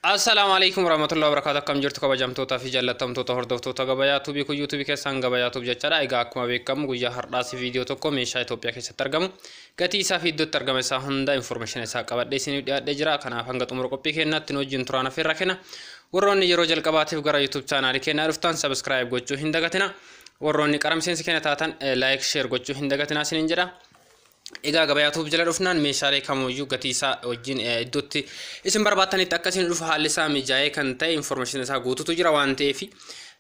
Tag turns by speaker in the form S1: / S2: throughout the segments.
S1: Assalaamu alaikum warahmatullahi wabarakatuh. Akkam jirtu kabajamtootaa fi jaallatamtoota hordoftoota Gabayaa Tuubii? Kun yuutuubii keessaan Gabayaa Tuub jechaadha. Egaa akkuma beekamu guyyaa har'aas viidiyoo tokko meeshaa Itoophiyaa keessatti argamu, gatii isaa fi iddootti argama isaa hunda information isaa qabadhee isiniif dhiyaadhee jira. Kanaaf hanga xumura qophii keenyaatti nu wajjin turaan affeerra kenna. Warroonni yeroo jalqabaatiif gara YouTube chaanaalii keenyaa dhuftan subscribe gochuu hin dagatina. Warroonni qara miseensi keenya taatan like, share gochuu hin dagatina isiniin jedha. Egaa Gabayaa Tuub jala dhufnaan meeshaalee kamuyyuu gatii isaa wajjin iddootti isin barbaaddanitti akka isin dhufu haalli isaa mijaa'ee kan ta'e, information isaa guututu jira waan ta'eef,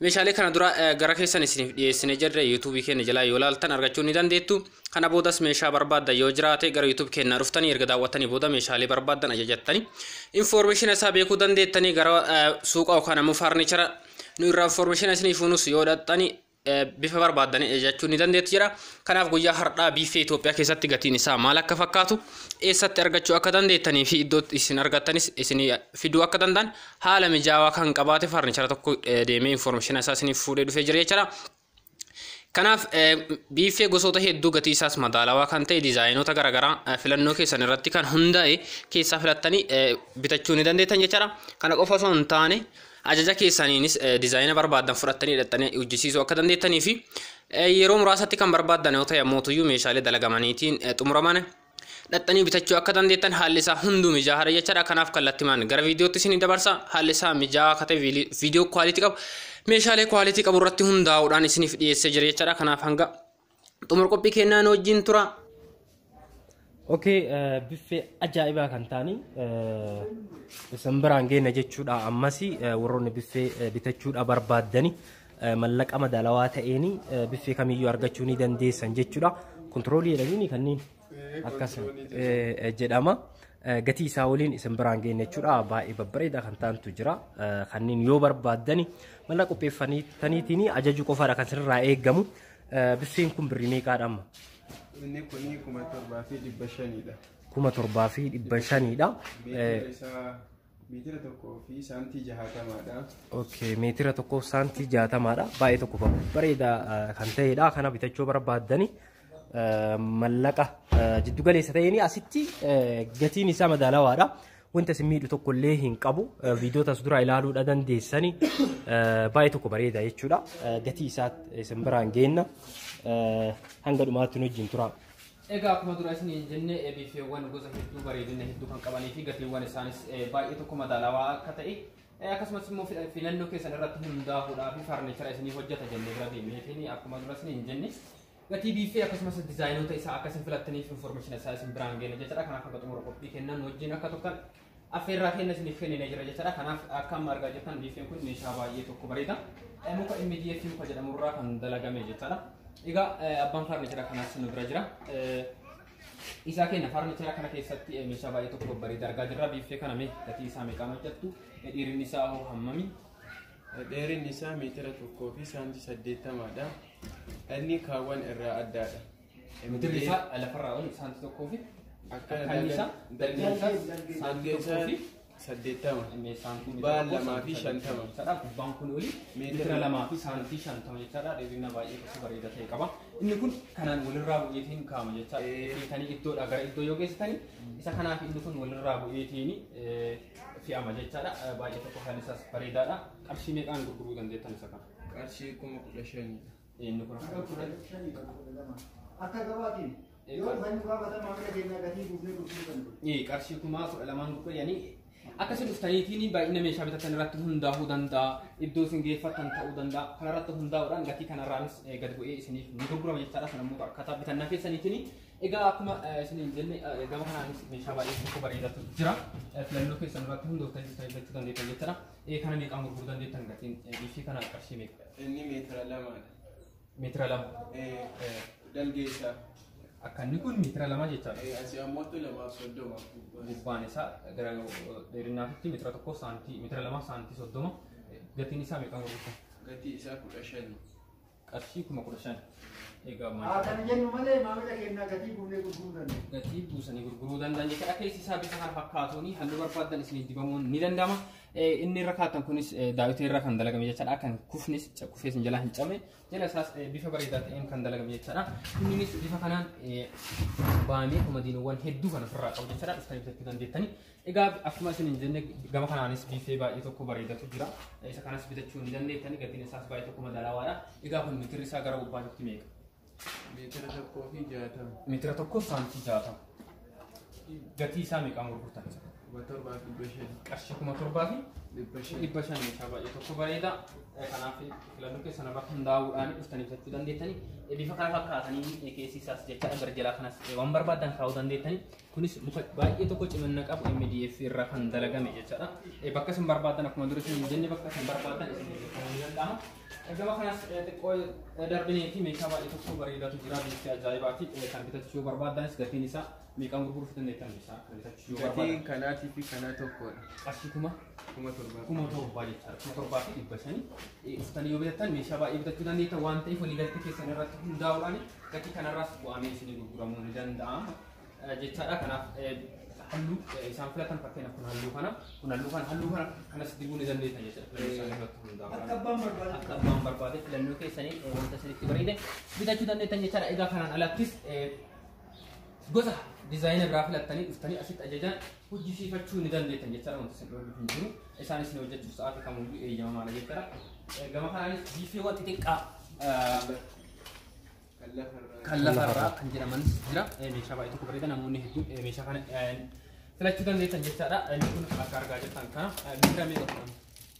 S1: meeshaalee kana dura gara keessan isiniif dhiyeessine jirre yuutuubii keenya jalaa yoo ilaaltan argachuu ni dandeettu. Kana boodas meeshaa barbaaddan yoo jiraate gara YouTube keenyaa dhuftanii erga daawwattanii booda meeshaalee barbaaddan ajajattanii information isaa beekuu dandeettanii, gara suuqa yookaan ammoo furniture nu irraa information isiniif fuunus yoo dhaxxanii bifa barbaaddanii ajajachuu ni dandeettu jira. Kanaaf guyyaa har'aa biifee Itoophiyaa keessatti gatiin isaa maal akka fakkaatu, eessatti argachuu akka dandeettanii fi iddoo isin argattanis isin fiduu akka danda'an haala mijaawaa kan qabaate furniture tokko deemee information isaa isiniif fuudhee dhufee jira jechuudha. Kanaaf biifee gosoota hedduu gatii isaas madaalawaa kan ta'e, diizaayinoota garaagaraa filannoo keessan irratti kan hundaa'e keessaa filattanii bitachuu ni dandeettan jechuudha. Kana qofa osoo hin taane ajaja keessaniinis diizaayina barbaaddan fudhattanii hidhattanii hojjisiisuu akka dandeettanii fi yeroo muraasatti kan barbaaddan yoo ta'e ammootuyyuu meeshaalee dalagamaniitiin xumuraman dhaxxanii bitachuu akka dandeettan haalli isaa hunduu mijaa'aadha jechaadha. Kanaaf kallattimaan gara viidiyootti isinii dabarsa. Haalli isaa mijaa'aa akka ta'e, viidiyoo quality qabu, meeshaalee quality qabu irratti hundaa'uudhaan isiniif dhiyeessee jira jechaadha. Kanaaf hanga xumura qophii kennaan wajjin tura.
S2: Okay, biffee ajaa'ibaa kan ta'anii isin biraan geenya jechuudha. Ammas warroonni biffee bitachuudha barbaaddani mallaqa madaalawaa ta'een biffee kamiyyuu argachuu ni dandeessan jechuudha. Kontiroolii jedhanii kanneen akkas jedhama. Gatii isaa waliin isin biraan geenya jechuudha. Baay'ee babbareedaa kan ta'antu jira. Kanneen yoo barbaaddani mallaqa qopheeffataniitiin ajajuu qofaadha kan sirraa eeggamu. Biffeen kun birrii meeqaadha amma?
S3: Inni kuni 7500dha.
S2: 7500dha.
S3: Meetira isaa meetira 1 fi saantii 60dha.
S2: Okay, meetira 1 saantii 60dha. Baay'ee tokko bareedaa kan ta'edha. Kana bitachuu barbaaddani mallaqa jiddu galeessa ta'een asitti gatiin isaa madaalawaadha. Wanta isin miidhu tokko illee hin qabu. Viidiyoota as dura ilaaluudha dandeessani. Baay'ee tokko bareeda jechuudha. Gatii isaa isin biraan geenna. Hanga dhumaatti nu wajjin tura.
S1: Egaa akkuma dura isiniin jenne biifeewwan gosa hedduu, bareedina hedduu kan qabanii fi gatiiwwan isaanis baay'ee tokko madaalawaa akka ta'e, akkasumas immoo filannoo keessan irratti hundaa'uudhaa fi furniture isiniif hojjeta jennee bira deemneetiin akkuma dura isiniin jenne gatii biifee akkasumas dizaayinoota isaa akka isin filattaniif information isaa isin biraan geenya jechuudha. Kanaaf akka xumura qophii kennan wajjin akka turtan affeerraa kenna isiniif kennine jira jechuudha. Kanaaf akka amma argaa jirtan biifeen kun meeshaa baay'ee tokko bareeda. Muka MDF muka jedhamurraa kan dalagame jechuudha. Egaa abbaan furniture kanaas nu bira jira. Isaa kenna furniture kana keessatti meeshaa baay'ee tokko babbareeda argaa jirra. Biifee kana mee gatii isaa meeqaan hojjettu? Dheerinni isaa hoo hammami?
S3: Dheerinni isaa meetira 1 fi saantii 80dha. Inni kaawwan irraa addaadha.
S1: Meetirri isaa lafarraa ol saantii tokkoo fi
S3: Akkana.
S1: Akkanni isaa dalgeen isaa saantii tokkoo fi
S3: 80.
S1: Saantii
S3: Gubbaan 2 fi 50.
S1: Jechaadha. Gubbaan kun oli meetira 2 fi saantii 50 jechaadha. Dheerina baay'ee tokko bareeda ta'e qaba. Inni kun kanaan walirraa bu'eetiin kaa'ama jechaadha. Feetanii iddoodhaa gara iddoo yoo geessitanii isa kanaaf inni kun walirraa bu'eetiin fe'ama jechaadha. Baay'ee tokko kan isaas bareedaadha. Qarshii meeqaan gurguruu dandeettan isa kana?
S3: Qarshii 15,000dha.
S1: Inni kun
S4: Akka gabaatiin yoo dhufanii gaafatan maamila keenya gatii buufnee gurguruu danda'u.
S1: Qarshii 12,000 gurguranii akkasii dhuftaniitiin baay'ina meeshaa bitatan irratti hundaa'uu danda'a. Iddoo isin geeffattan ta'uu danda'a. Kanarratti hundaa'uudhaan gatii kanarraanis gad bu'ee isiniif ni gurgurama jechaadha. Sana immoo akkaataa bitannaa keessaniitiin. Egaa akkuma isiniin jenne gama kanaanis meeshaa baay'ee tokko bareedatu jira. Filannoo keessan irratti hundooftanii bitachuu dandeettan jechaadha. Kana meeqaan gurguruu dandeettan, gatiin biifii kana qarshii meeqa?
S3: Inni meetira 2dha.
S1: Meetira 2.
S3: Dalgee isaa.
S1: Akka inni kun meetira 2 jechaadha.
S3: Asii ammoo 2 fi 30.
S1: Gubbaan isaa gara dheerinaatti meetira 1 saantii meetira 2 saantii 30, gatiin isaa meeqaan gurgurtan?
S3: Gatii isaa 15.
S1: Qarshii 15,000. Egaa
S4: Haa kana jennu malee maamila keenyaa gatii buufnee gurguruu dandeenya.
S1: Gatii buusanii gurguruu danda'an jechuudha. Keessi isaa bifa kana fakkaatuun halluu barbaadan isinii dibamuun ni danda'ama. Inni irra kaatan kunis daawwitii irra kan dalagame jechaadha. Kan kufnis kufees jalaa hin cabne jala isaas bifa bareedaa ta'een kan dalagame jechaadha. Innis bifa kanaan baamee komadiinowwan hedduu kan ofirraa qabu jechaadha. Dhuftanii bitachuu dandeettanii. Egaa akkuma isin hin jenne gama kanaanis biifee baay'ee tokko bareedatu jira. Isa kanas bitachuu ni dandeettanii gatiin isaas baay'ee tokko madaalawaadha. Egaa kun mitirri isaa gara gubbaatti meeqa?
S3: 1.60 meetira.
S1: Meetira tokko saantii 60. Gatii isaa meeqaan gurgurtan?
S3: 7,500.
S1: Qarshii 7,500
S3: 500.
S1: Meeshaa baay'ee tokko bareeda. Kanaaf filannoo keessan irratti hundaa'uudhaan dhuftanii bitachuu dandeettanii. Bifa kana fakkaatanii keessi isaas jechaadha gara jalaa kanas waan barbaadan kaa'uu dandeettanii. Kunis muka baay'ee tokko cimina qabu MDF irraa kan dalagame jechaadha. Bakka isin barbaadan akkuma dura isin jenne bakka isin barbaadan isin hojjetamuu ni danda'ama. Gama kanas xiqqoo darbineeti meeshaa baay'ee tokko bareedaatu jira biifee ajaa'ibaati. Kan bitachuu barbaadanis gatiin isaa meeqaan gurguruu dandeettan isaa kan bitachuu
S3: Gatiin
S1: barbaadan?
S3: kanaatii fi kanaa tokkodha.
S1: Qarshii
S3: 7,000.
S1: 7,000 jechaadha. 7,500. Dhuftanii yoo bitattan meeshaa baay'ee bitachuu dandeettan waan ta'eef waliigaltee keessan irratti hundaa'uudhaan gatii kanarraas bu'amee isinii gurguramuu ni danda'ama jechaadha. Kanaaf halluu isaan filatan fakkeenyaaf kun halluu kana kun halluu kana halluu kana kanas dibuu ni dandeettan jechaadha. Filannoo isaanii irratti hundaa'uudhaan.
S4: Akka abbaan barbaade.
S1: Akka abbaan barbaade filannoo keessanii wanta isinitti bareede bitachuu dandeettan jechaadha. Egaa kanaan alattis gosa diizaayina biraa filattanii dhuftanii asitti ajajaan hojjisiifachuu ni dandeettan jechaadha. Wanti isin dhoowwu hin jiru. Isaan isin hojjechuuf sa'aatii kamiyyuu eeyyamamaadha jechaadha. Gama kanaanis biifeewwan xixiqqaa
S3: Kan lafarraa.
S1: Kan lafarraa kan jedhamanis jira. Meeshaa baay'ee tokko bareeda namoonni hedduun meeshaa kana filachuu dandeettan jechaadha. Inni kun akka argaa jirtan kana meetira meeqa fudhama?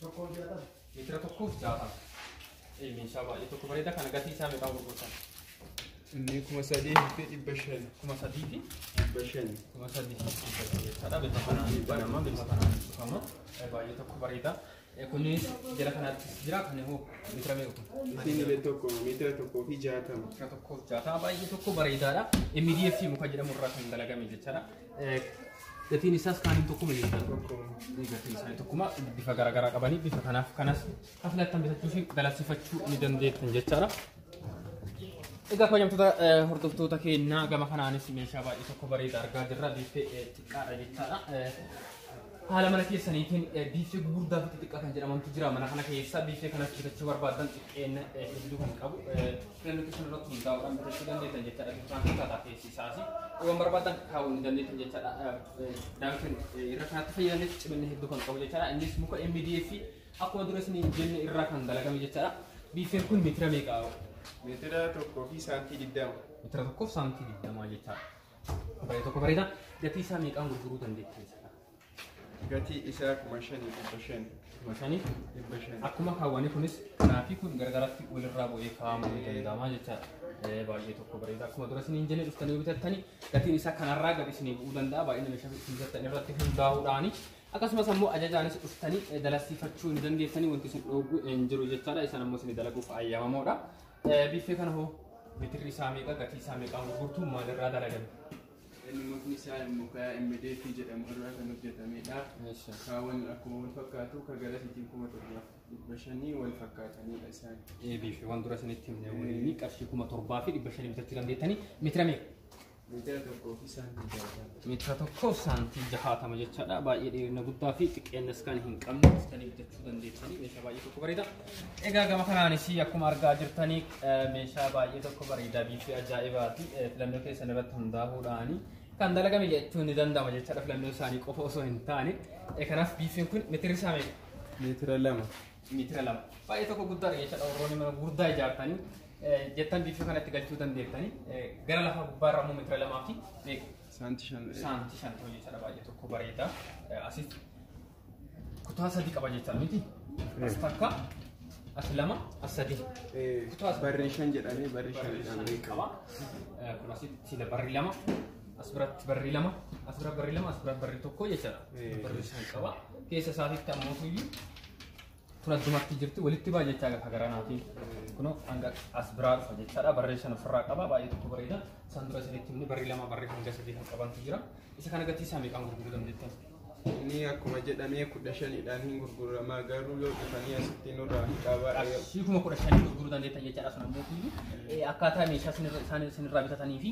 S4: 1.60.
S1: 1.60 meetira. Meeshaa baay'ee tokko bareeda kana gatii isaa meeqaan gurgurtan?
S3: Inni 3,500.
S1: 3,000 fi
S3: 500.
S1: 3,500 jechaadha. Bifa kanaan banama, bifa kanaan cufama. Baay'ee tokko bareeda. Kunis jala kanaattis jira. Kan immoo meetira meeqa kun?
S3: Isiin illee tokko 1.60 meetira.
S1: 1.60 meetira baay'ee tokko bareedaadha. MDF muka jedhamu irraa kan dalagame jechaadha. Gatiin isaas kaaniin tokkuma jechaadha.
S3: Tokko.
S1: Gatiin isaanii tokkuma bifa garaagaraa qabanii bifa kanaaf kanas kan filattan bitachuu fi galateeffachuu ni dandeettan jechaadha. Egaa kabajamtoota hordoftoota keenyaa gama kanaanis meeshaa baay'ee tokko bareeda argaa jirra. Biifee xiqqaadha jechaadha. Haala mana keessaniitiin biifee gurguddaa fi xixiqqaa kan jedhamantu jira. Mana kana keessa biifee kanas bitachuu barbaadan xiqqeenya hedduu kan qabu. Filannoo keessan irratti hundaa'uudhaan bitachuu dandeettan jechaadha. Bifa akkaataa keessi isaas. Waan barbaadan kaa'uu ni dandeettan jechaadha. Daawitiin irra kanatti fayyadamnes cimina hedduu kan qabu jechaadha. Innis muka MDF akkuma dura isiniin jenne irraa kan dalagame jechaadha. Biifeen kun meetira meeqa?
S3: 1.20 meetira.
S1: 1.20 meetira jechaadha. Baay'ee tokko bareeda. Gatii isaa meeqaan gurguruu dandeettan isa?
S3: Gatii isaa 5,500.
S1: 5,000.
S3: 500.
S1: Akkuma kaawwanii kunis kanaa fi kun gargaratti walirraa bu'ee kaa'amuu ni danda'ama jechaadha. Baay'ee tokko bareeda. Akkuma dura isiniin jenne dhuftanii yoo bitattanii gatiin isaa kanarraa gadi isinii bu'uu danda'a. Baay'ina meeshaa isin bitattan irratti hundaa'uudhaani. Akkasumas ammoo ajajaanis dhuftanii dalasiifachuu ni dandeessanii wanti isin dhoowwu hin jiru jechaadha. Isaan ammoo isin dalaguuf ayyamamoodha. Biffee kana hoo meetirri isaa meeqa gatii isaa meeqaan gurgurtu maalirraa dalagame?
S3: Inni mukni isaa muka MDF jedhamu irraa kan hojjetamedha. Kaawwan akkuma wal fakkaatu kan garasiitiin 7,500 wal fakkaatanidha isaan.
S1: Biffeewwan dura isinitti himne waliin qarshii 7,500 bitachuu dandeettanii meetira meeqa?
S3: 1.60 meetira.
S1: 1.60 meetira jechaadha. Baay'ee dheerina guddaa fi xiqqeennas kan hin qabne dhuftanii bitachuu dandeessanii meeshaa baay'ee tokko bareeda. Egaa gama kanaanis akkuma argaa jirtanii meeshaa baay'ee tokko bareedaa biifii ajaa'ibaati. Filannoo keessan irratti hundaa'uudhaani kan dalagame jechuun ni danda'ama jechaadha filannoo isaanii qofa osoo hin taane. Kanaaf biifeen kun meetirri isaa meeqa?
S3: 2 meetira.
S1: 2 meetira. Baay'ee tokko guddaadha jechaadha warroonni mana gurguddaa ijaartanii jettan biifee kanatti galchuu dandeettanii gara lafa gubbaarra immoo 2 fi meeqa?
S3: 5 saantii.
S1: 5 saantii ta'u jechaadha baay'ee tokko bareeda. Asis kutaa sadii qaba jechaadha miti? As takka, as lama, as sadii. Kutaa
S3: Barri shan jedhamee barri shan jedhamee
S1: qaba. Kun asitti barri lama, as biratti barri lama, as bira barri lama, as bira barri tokko jechaadha. Barri shan qaba. Keessa isaatiitti ammoo tuyyuu tun addumatti jirti walitti ba'a jechaa gafa garanaatiin. Kunoo hanga as biraa dhufa jechaadha. Barree shan ofirraa qaba. Baay'ee tokko bareeda. Isaan dura isinitti himne barri lama barri hanga sadii kan qabantu jira. Isa kana gatii isaa meeqaan gurguruu dandeettan?
S3: Inni akkuma jedhamee 15dhaan hin gurguramaa garuu yoo dhufanii asitti nurraa qabaa.
S2: Qarshii 15,000 gurguruu dandeettan jechaadha sun ammoo akkaataa meeshaa isaan isinirraa bitatanii fi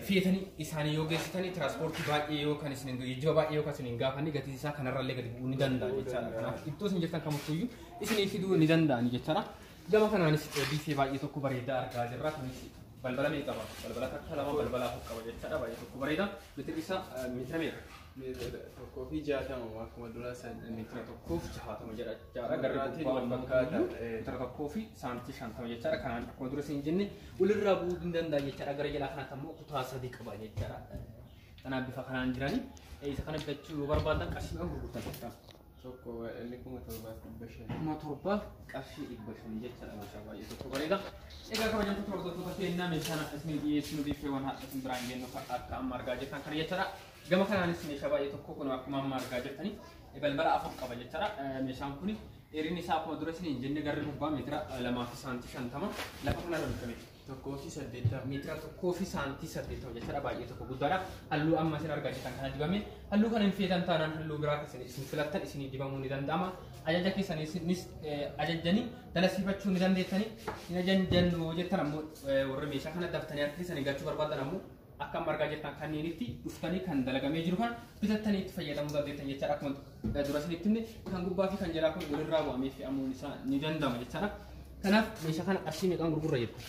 S2: feetanii isaanii yoo geessitanii tiraanspoortii baay'ee yoo kan isin geejjiba baay'ee yoo kan isin hin gaafanne gatiin isaa kanarrallee gadi bu'uu ni danda'a jechaadha. Kanaaf iddoo isin jirtan kamittuyyuu isinii fiduu ni danda'ani jechaadha. Gama kanaanis biifee baay'ee tokko bareedaa argaa jirra. Kunis balbala meeqa qaba? Balbala takka lama balbala afur qaba jechaadha. Baay'ee tokko bareeda. Meetirri isaa meetira meeqa?
S3: Meetira 1.60 akkuma duraa san.
S2: Meetira 1.60 jedha jechaadha. Garri
S3: Garraatiin
S2: gubbaa
S3: wal fakkaata.
S2: Meetira 1.50 jechaadha. Kanaan akkuma dura isin jenne walirraa bu'uu ni danda'a jechaadha. Gara jalaa kanatti ammoo kutaa 3 qaba jechaadha. Kanaaf bifa kanaan jirani. Isa kana bitachuu yoo barbaadan qarshii meeqa gurgurtan jechuudha?
S3: Tokko inni 7,500.
S2: 7,500 jechaadha. Meeshaa baay'ee tokko bareeda. Egaa kabajamtoota hordoftoota keenyaa meeshaan isin dhiyeessinu biifeewwan haadha isin biraan geenyu akka amma argaa jirtan kana jechaadha. Gama kanaanis meeshaa baay'ee tokko kun akkuma amma argaa jirtani balbala 4 qaba jechaadha. Meeshaan kun dheerinni isaa akkuma dura isin hin jenne garri gubbaa meetira 2.50 lafa kanarra bitame.
S3: 1.80.
S2: Meetira 1.80 jechaadha. Baay'ee tokko guddaadha. Halluu amma isin argaa jirtan kana dibame. Halluu kana hin feetan taanaan halluu biraa kan isin filattan isinii dibamuu ni danda'ama. Ajaja keessanis ajajjanii dalasiifachuu ni dandeettani. Hin ajajjannu jettan ammoo warri meeshaa kana daftanii harka keessanii galchuu barbaadan ammoo akka amma argaa jirtan kanneenitti dhuftanii kan dalagamee jiru kana bitattanii itti fayyadamuu dandeettan jechaadha. Akkuma dura isinitti himne kan gubbaa fi kan jalaa kun walirraa bu'amee fe'amuun isaa ni danda'ama jechaadha. Kanaaf meeshaa kana qarshii meeqaan gurgurra jettu?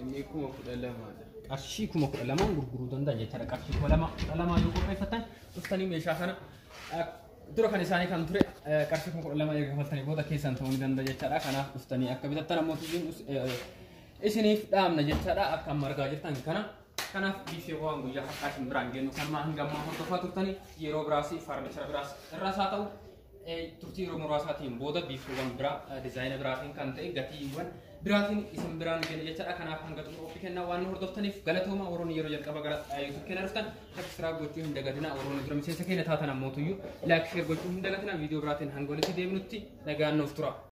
S3: Inni 12,000dha.
S2: Qarshii 12,000 gurguruu danda'an jechaadha. Qarshii 12,000 yoo qopheeffatan dhuftanii meeshaa kana dura kan isaanii kan ture qarshii 12,000 erga kaffaltanii booda keessan ta'uu ni danda'a jechaadha. Kanaaf dhuftanii akka bitattan ammoo isiniif dhaamna jechaadha. Akka amma argaa jirtan kana. Kanaaf biifeewwan guyyaa har'aa isin biraan geenyu kanuma hanga ammaa hordofaa turtanii yeroo biraas faarnichara biraas irraas haa ta'u turtii yeroo muraasaatiin booda biifeewwan biraa diizaayina biraatiin kan ta'e gatiiwwan biraatiin isin biraan geenye jechaadha. Kanaaf hanga xumura qophii kennaa waan nu hordoftaniif galatooma. Warroonni yeroo jalqaba gara YouTube keenya dhuftan subscribe gochuu hin dagatinaa. Warroonni dura miseensa keenya taatan ammootuyyuu like share gochuu hin dagatinaa. Viidiyoo biraatiin hanga walitti deebinutti nagaan nuuf tura.